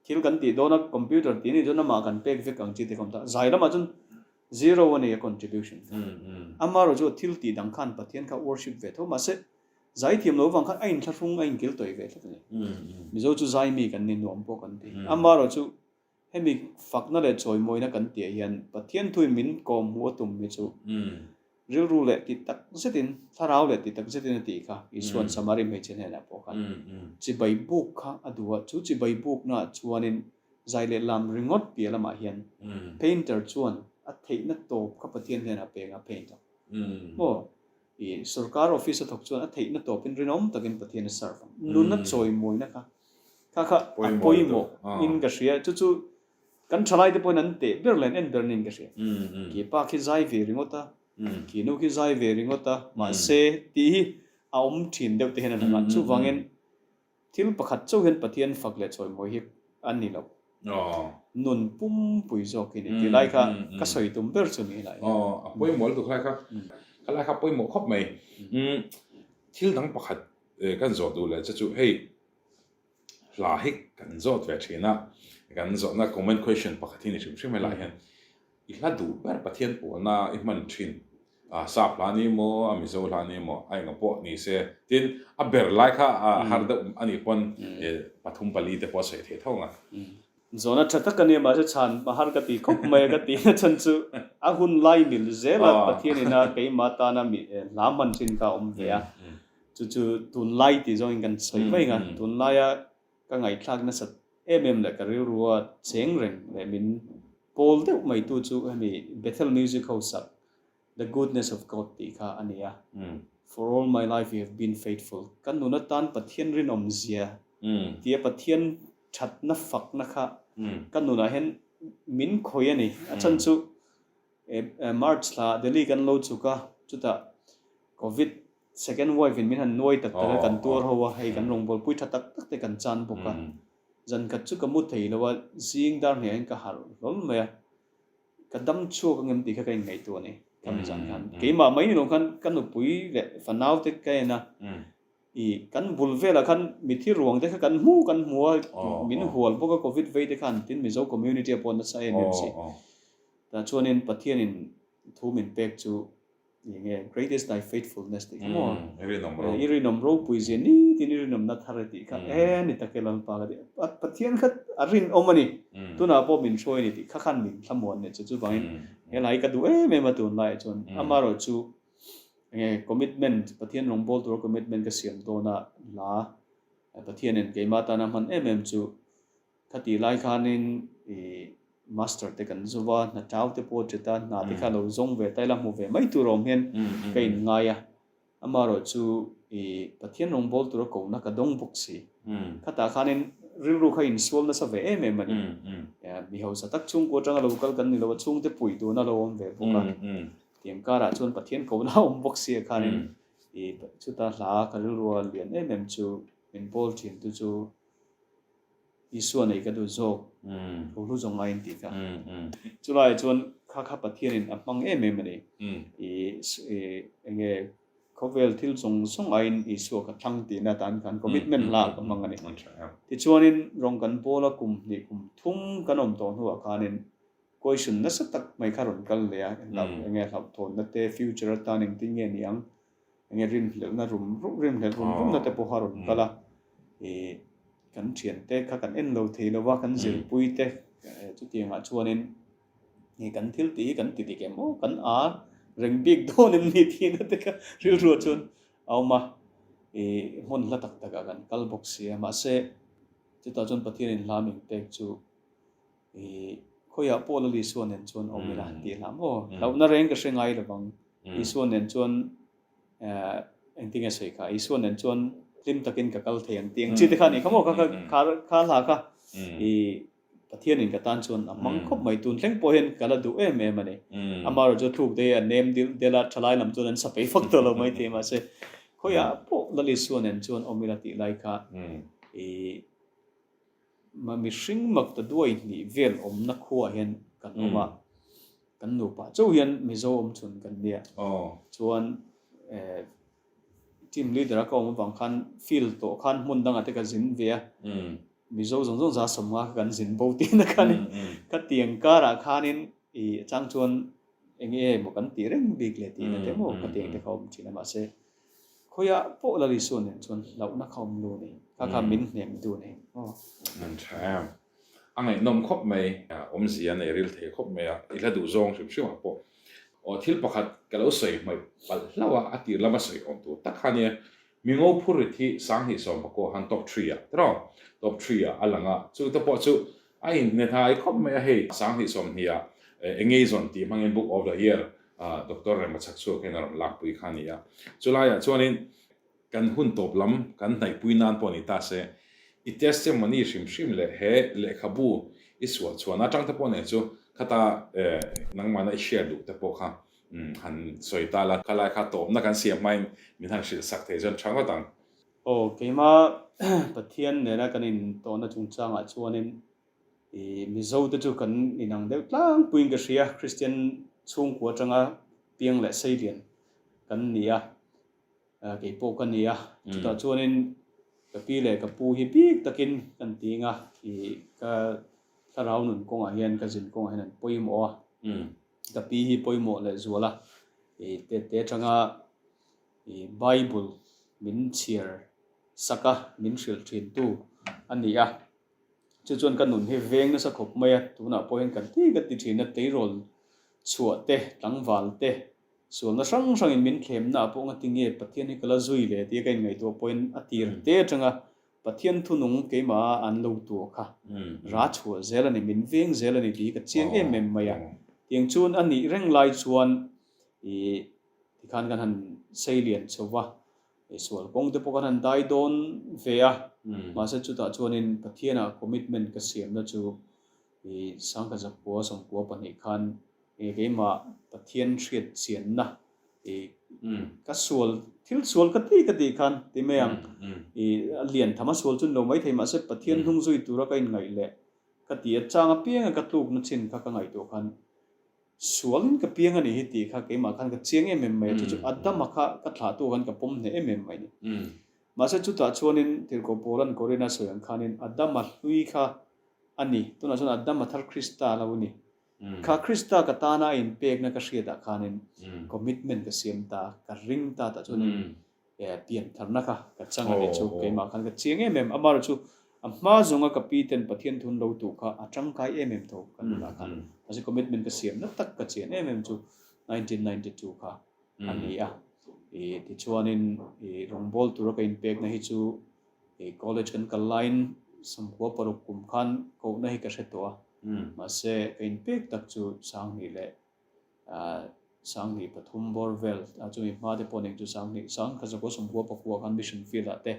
thil kan tih dawn a, computer tih anih chuan amah kan pek vek ang chi te ka awm ta. Zai lamah chuan zero a ni a contribution kha. Amaherawh chu thil tih dang khan Pathian kha worship ve tho mahse Zaithiam lo vang khan a inthlahrung a inkil tawih ve tlat a ni. Mizo chu zaimi kan ni nuam pawh kan ti. Amaherawh chu hemi fakna leh chawimawina kan tihah hian Pathian thuin min kawm hmuh a tum hi chu rilru leh ti tak zetin, thlarau leh ti tak zetin a tih kha Isua'n Samari hmeichhe hnenah pawh khan chibai buk kha a duh a, chu chibai buknaah chuanin zai leh lam ringawt piah lamah hian painter chuan a theihna tawp kha Pathian hnenah peng a paint a. Maw? I sorkar office a thawk chuan a theihna tawpin rinawm takin Pathian a serve ang. Nunna chawimawina kha kha kha a pawimawh in ka hria. Chu chu kan thalaite pawhin an teh ber leh an en ber niin ka hria. Khi pa khi zai ve ringawt a, khi nu khi zai ve ringawt a, mahse tih hi a awm thin deuh te hian a lang a. Chuvangin Thil pakhat chauh hian Pathian fak leh chawimawi hi a ni lo. Nun pumpui zawk hi ni tih lai kha ka sawi tum ber chu ni lai. Aw, a pawimawh lutuk lai kha. Kha lai kha pawimawh khawp mai. Thil dang pakhat kan zawh duh leh che chu hei hla hi kan zawt ve thin a, kan zawhna common question pakhat hi ni hrim hrim helaiah hian I hla duh ber Pathian pawlna i hman thin. A sap hla ni maw, a Mizo hla ni maw, a enga pawh ni se. Tin, a ber lai kha a har deuh a nih pawn pathum pali te pawh a sawi thei tho ang a. Zawhna tha tak a nia mahse chhan a har ka ti khawp mai a ka tih na chhan chu a hun lai mil zel a Pathian ina keimah tana mi hla hman thin kha a awm ve a. Chu chu tunlai tih zawngin kan sawi mai ang a, tunlaia ka ngaihthlak nasat em em leh ka rilrua cheng reng leh min pawl deuh mai tu chu hemi Bethel Music ho sak The Goodness of God tih kha a ni a. For all my life you have been faithful ka nun atan Pathian rinawm zia tia Pathian thatna fakna kha ka nunah hian min khawih a ni. A chhan chu March thla Delhi kan lo chhuk a, chutah Covid Second wife in min han nuai tak tak a, kan tuar ho a, hei kan rawngbawlpui tha tak tak te kan chan bawk a. Zan khat chu ka mu thei lo a, zing dar hniah hian ka harh hlawl mai a, ka dam chhuak angem tih kha ka inngaihtuah a ni khami zan khan. Keimah mai ni lo khan ka nupui leh fanau te ka en a, ih kan bul velah khan mithi ruang te kha kan hmu kan hmu a, min hual bawk a covid vei te khan tin Mizo community ah pawh nasa em em si. Tah chuanin Pathianin thu min pek chu Enge great is thy faithfulness tih kha maw? I rinawm ropui. I rinawm ropui zia nitin i rinawmna thar e tih kha e ni tak e Lalpa ka ti. Pathian kha a rinawm a ni. Tunah pawh min hruai a ni tih kha khan min thlamuan leh chu. Chuvangin helai hi ka duh em em a tunlaiah chuan. Amaherawh chu enge commitment Pathian rawngbâwl tura commitment ka siam dawn a hla Pathianin keimah tana hman em em chu Khatih lai khanin i Master te kan zu va, hna tau te pawh ṭet a, hna te kha lo zawng ve ta ila hmu ve mai tur awm hian ka inngai a. Amaherawh chu i Pathian rawngbâwl tura kohna ka dawng bawk si. Khatah khanin rilru kha insual nasa ve em em a ni. Mi hausa tak chhungkua aṭanga lo kal kan ni lo a, chhungte puih duhna lo awm ve bawk a. Tiang karah chuan Pathian kohna a awm bawk si a khanin i chuta hla ka rilrua lian em em chu min pawl ṭhintu chu Isua nei ka duh zawk, Rohlu zawng aiin tih kha. Chulaiah chuan kha kha Pathianin a hmang em em a ni. I enge khawvel thil zawng zawng aiin Isua ka thlang tihna atan khan commitment hla ka hmang a ni. Tichuanin rawng kan bawl a kum hnih kum thum kan awm tawh hnuah khanin question nasa tak mai kha rawn kal leh a, enge hlauhthawnna te future atan engtin nge ni ang Enge rinhlelhna rum rum rinhlelh rum rumna te pawha rawn kal a, ih kan thiante kha kan en lo thei lo va, kan zirpui te chutiangah chuanin ih kan thil tih hi kan ti dik em aw, kan a reng bik dawn em ni tihna te kha rilruah chuan a awm a, ih hmun hla tak takah kan kal bawk si a, mahse chutah chuan Pathianin hla min pek chu ih khawiah pawh Lal Isua nen chuan awm ila tih hla maw, hlauhna reng ka hre ngai lo vang. Isua nen chuan engtin nge sawi kha, Isua nen chuan hlim takin ka kal thei ang tih ang chi te kha a ni kha maw, kha kha kha hla kha i Pathianin ka tan chuan a hmang khawp mai, tun thleng pawh hian ka la duh em em a ni. Amaherawh chu thluk te hi a nem dil del a, thalai lam chuan an sa pei fak tawh lo mai thei mahse khawiah pawh Lal Isua nen chuan awm ila tih lai kha i Mihring mak ta duai hnih vel awmna khuaah hian kan awm a, kan nupa chauh hian Mizo awm chhun kan nia. Chuan team leader a ka awm avang khan field tawh khan hmun dangah te ka zin ve a, Mizo zawng zawng za sawmnga kha kan zin bo tihna khanin khatiang karah khanin ih a chang chuan eng nge emaw kan tih reng bik leh tihna te maw khatiang te kha awm thin a mahse Khawiah pawh Lal Isua nen chuan hlauhna kha awm lu nei, kha kha min hnem du nei aw. An tha em. A ngaihnawm khawp mai, awmzia nei ril thei khawp mai a, i hla duh zawng hrim hrim ah pawh. Aw thil pakhat ka lo sawi hmaih palh hlauh a, a tir lama sawi awm tur tak kha nia, Mingo phurrit hi 2019 han top three ah tiraw, top three ah a lang a, chu te pawh chu a inhnehnai khawp mai a hei, 2020 ah Engaizon tih hmangin Book of the Year Doctor Rema Chhakchhuak hian a rawn lakpui kha a ni a. Chulaiah chuanin kan hun tawp lam kan hnaihpui nan pawh ni ta se, i testimony hrim hrim leh he lehkhabu i suah chhuahna atang te pawh nen chu khata nangmahna i share duh te pawh kha han sawi ta la, khalai kha tawpna kan siam hmain min han hrilh sak thei chuan tha ngawt ang. Aw, keimah Pathian nena kan intawhna chungchangah chuanin I Mizo te chu kan inang deuh tlangpuiin ka hria, Kristian chhungkua atanga piang leh seilian kan ni a, kei pawh ka ni a, chutah chuanin ka pi leh ka pu hi bik takin kan ting a, i ka thlarau nun kawngah hian ka zin kawngah hian an pawimawh a, ka pi hi pawimawh leh zual a, i tete atanga i Bible min chhiar sak a, min hrilh thintu a ni a. Chu chuan ka nun hi veng nasa khawp mai a, tunah pawh hian kan ti ka ti thin a, tleirawl chhuah te, tlangval te, sualna hrang hrangin min thlemna ah pawh ngati nge Pathian hi ka la zui leh tia ka inngaihtuah pawhin a tir te atanga Pathian thunung keimah an lo tuah kha ra chhuah zel a ni, min veng zel a ni tih hi ka chiang em em mai a. Tiang chuan a nih reng lai chuan ih tikhan kan han sei lian chho va, Sual kawng te pawh kan han dai dawn ve a, mahse chutah chuanin Pathianah commitment ka siamna chu i Sangkhat Zakua Sawmkua pahnih khan keimah Pathian hriat chianna i ka sual thil sual ka ti ka tih khan ti mai ang i a lian tham a sual chu ni lo maithei mahse Pathian hnung zui tura ka inngaih leh ka ti a chang apianga ka tlukna chin kha ka ngaihtuah khan Sualin ka piang a nih hi tih kha keimah khan ka chiang em em mai a, chu chu Adama kha ka thlahtu khan ka pawm hneh em em mai a ni. Mahse chutah chuanin Tirhkoh Paula'n Korinth a sawi ang khanin Adama hlui kha a ni, tunah chuan Adama thar Krista a lo ni. Kha Krista ka tana a inpekna ka hriatah khanin commitment ka siam ta, ka ring ta tah chuanin piantharna kha ka chang a ni chu keimah khan ka chiang em em. Amaherawhchu chu a hma zawnga ka pi ten Pathian thun lo tuh kha a tangkai em em tho ka nunah khan. Mahse commitment ka siam na tak ka chian em em chu 1992 kha a ni a. Tichuanin rawngbawl tura ka inpekna hi chu college kan kal laiin 96 kum khan kohna hi ka hre tawh a. Mahse ka inpek tak chu 2000 leh 2003 bawr vel chumi hma te pawh nen chu 2000 1999 khan mission field ah te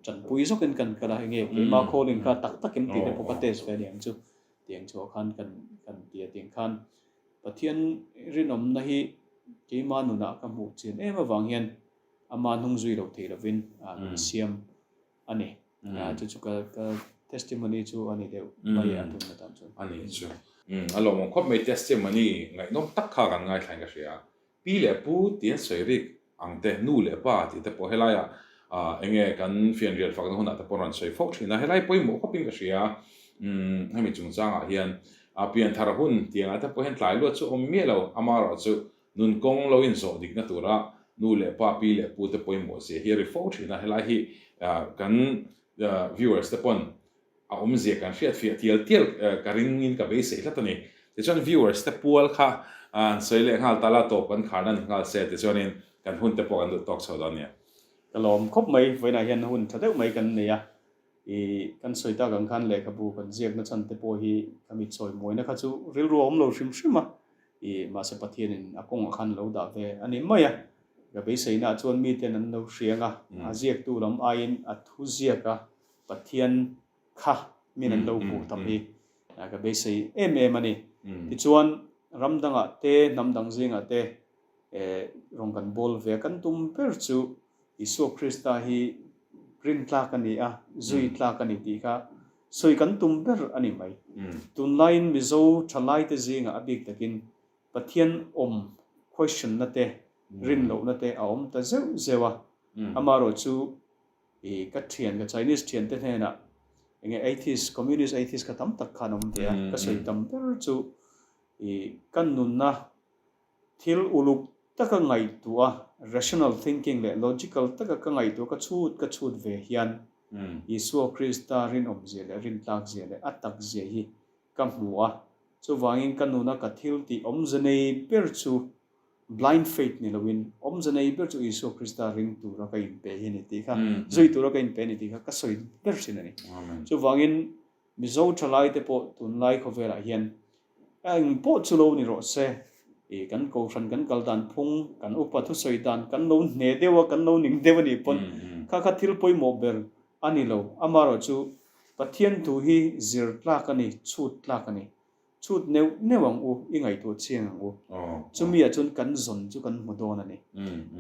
tanpui zawkin kan kal a, enge keimah calling kha tak takin tih te pawh ka test ve aniang chu tiang chhuah khan kan kan ti a tiang khan Pathian rinawmna hi keimah nunah ka hmuh chian em avang hian ama hnung zui lo thei lovin min siam a ni. Chu chu ka ka testimony chu a ni deuh mai a tun atan chuan. A ni chu. A lawmawm khawp mai testimony ngaihnawm tak kha kan ngaithlain ka hria. Pi leh pu tih an sawi rik ang te, nu leh pa tih te pawh helaiah eng nge kan fianrial fakna hunah te pawh rawn sawi fo thin a, helai pawimawh khawpin ka hria. Hemi chungchangah hian pianthar hun tiangah te pawh hian tlai luat chu awm miah lo, amaherawhchu Nun kawng lo inzawh dikna tura nu leh pa, pi leh pu te pawimawh zia hi a ri fo thin a, helai hi kan viewers te pawn a awmzia kan hriat fiah tial tial ka ringin ka beisei tlat a ni. Tichuan viewers te pual kha an sawi leh nghal ta la, tawp kan kharna ni nghal se tichuanin kan hun te pawh kan duh tawk chho dawn nia. Ka lawm khawp mai, vawiinah hian hun tha deuh mai kan nei a, I kan sawi tak ang khan lehkhabu kan ziakna chhan te pawh hi ka mit sawi mawina kha chu rilru a awm lo hrim hrim a, i mahse Pathianin a kawngah khan lo dah ve a ni mai a. Ka beiseinaah chuan miten an lo hriang a, a ziaktu lam aiin a thu ziak a Pathian kha min an lo hmuh tam hi ka beisei em em a ni. Tichuan ram dangah te, hnam dang zingah te rawn kan bawl ve a, kan tum ber chu Isua Krista hi rin tlak a ni a, zui tlak a ni tih kha sawi kan tum ber a ni mai. Tunlaiin Mizo thalaite zingah a bik takin Pathian awm question na te, rin lohna te a awm ta zeuh zeuh a. Amaherawh chu i ka thian, ka Chinese thiante hnenah enge atheist, communist atheist kha tam tak khan awm ve a, ka sawi tam ber chu i ka nunna Thil uluk taka ngaihtuah a, rational thinking leh logical taka ka ngaihtuah ka chhut ka chhut ve hian Isua Krista rinawmzia leh rintlakzia leh a takzia hi ka hmu a. Chuvangin ka nuna ka thil tih awmze nei ber chu blind faith ni loin awmze nei ber chu Isua Krista ring tura ka inpe hi a ni tih kha, zui tura ka inpe a ni tih kha ka sawi ber thin a ni. Chuvangin Mizo thalaite pawh tunlai khawvelah hian eng pawh chu lo ni rawh se, i kan kohhran kan kal dan phung, kan upa thusawi dan kan lo hne deuh a, kan lo ning deuh a nih pawn kha kha thil pawimawh ber a ni lo. Amaherawh chu Pathian thu hi zir tlak a ni, chhut tlak a ni. Chhut neuh neuh ang u, i ngaihtuah chiang ang u. Chumi ah chuan kan zawn chu kan hmu dawn a ni.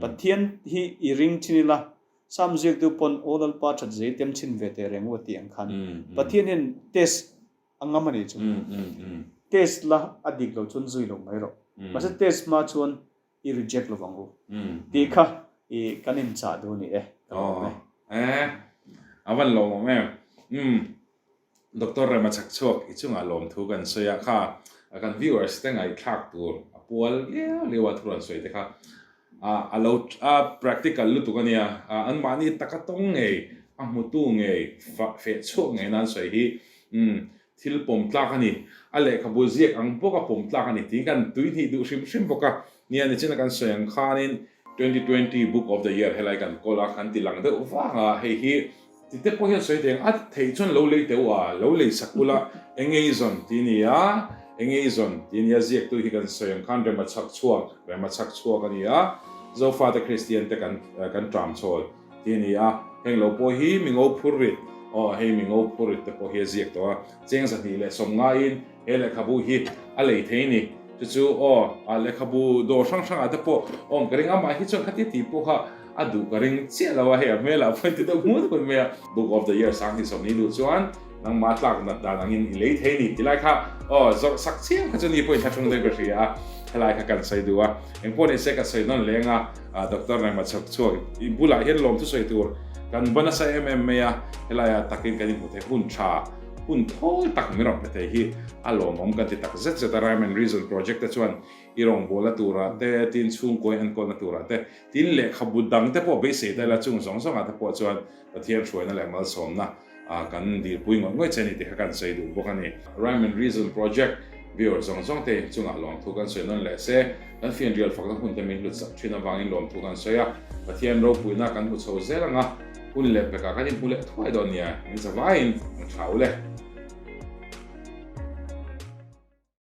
Pathian hi i ring thin ila, Sam ziaktu pawn Aw Lalpa that zei tem chhin ve teh reng u a tih ang khan Pathian hian test a ngam a nih chu. Test la a dik lo chuan zui lo mai rawh. Mahse test hma chuan i reject lo vang u tih kha i kan inchah duh a ni e. Ka lawm e. Aw a van lawmawm em. Umm Doctor Rema Chhakchhuak i chungah lawmthu kan sawi a, kha kan viewers te ngaihthlak tur a pual liau liau a thu rawn sawi te kha a lo practical lutuk a nia, anmahni taka tawng ngei, a hmutu ngei, feh chhuak ngei nan sawi hi thil pawm tlak a ni, a lehkhabu ziak ang bawk a pawm tlak a ni tiin kan tui hnih duh hrim hrim bawk a, nia nichina kan sawi ang khanin 2020 Book of the Year helai kan kawl a, kan ti lang deuh vang a, hei hi Ti te pawh hian sawi teng a theih chuan lo lei teuh a, lo lei sak ula eng nge i zawn ti nia, eng nge i zawn ti nia ziaktu hi kan sawi ang khan rem a chhak chhuak, rem a chhak chhuak a ni a, Zofate Kristian te kan kan ṭam chhawl ti a ni a, heng lo pawh hi mi ngo phur rit, aw hei mi ngo phur rit te pawh hi a ziak tawh a, cheng 210 ngaiin He lehkhabu hi a lei thei ni. Chu chu aw, a lehkhabu dawr hrang hrangah te pawh awm ka ring. Amah hi chuan khatia tih pawh kha a duh ka ring chiah lo a, hei a hmelah pawh inti deuh hmut hmut mai a. Book of the Year 2020 duh chuan nangmah tlak nat dan angin i lei thei ni ti lai kha aw zawrh sak chiam kha chu ni pawhin thlahrung deuh ka hria a, helai kha kan sawi duh a. Engpawh ni se ka sawi nawn leng a, Doctor Rengma chhawk chhuak i bulah hian lawmthu sawi tur kan va nasa em em mai a, helaiah takin kan inhmu thei hun tha. Hun thawl tak min rawn pe thei hi a lawmawm kan ti tak zet zet a, Rhyme and Reason project te chuan i rawngbawlna turah te, tin chhungkawi enkawlna turah te, tin lehkhabu dang te pawh beisei ta ila chung zawng zawngah te pawh chuan Pathian hruaina leh malsawmna kan dilpui ngawih ngawih che a ni tih kha kan sawi duh bawk a ni. Rhyme and Reason project viewer zawng zawng te chungah lawmthu kan sawi nawn leh se, kan fianrial fakna hun te min hlutsak thin avangin lawmthu kan sawi a, Pathian ropuina kan hmu chho zel ang a, Hun leh pekah kan inhmu leh thuai dawn nia, min zavaiin ang tha u le.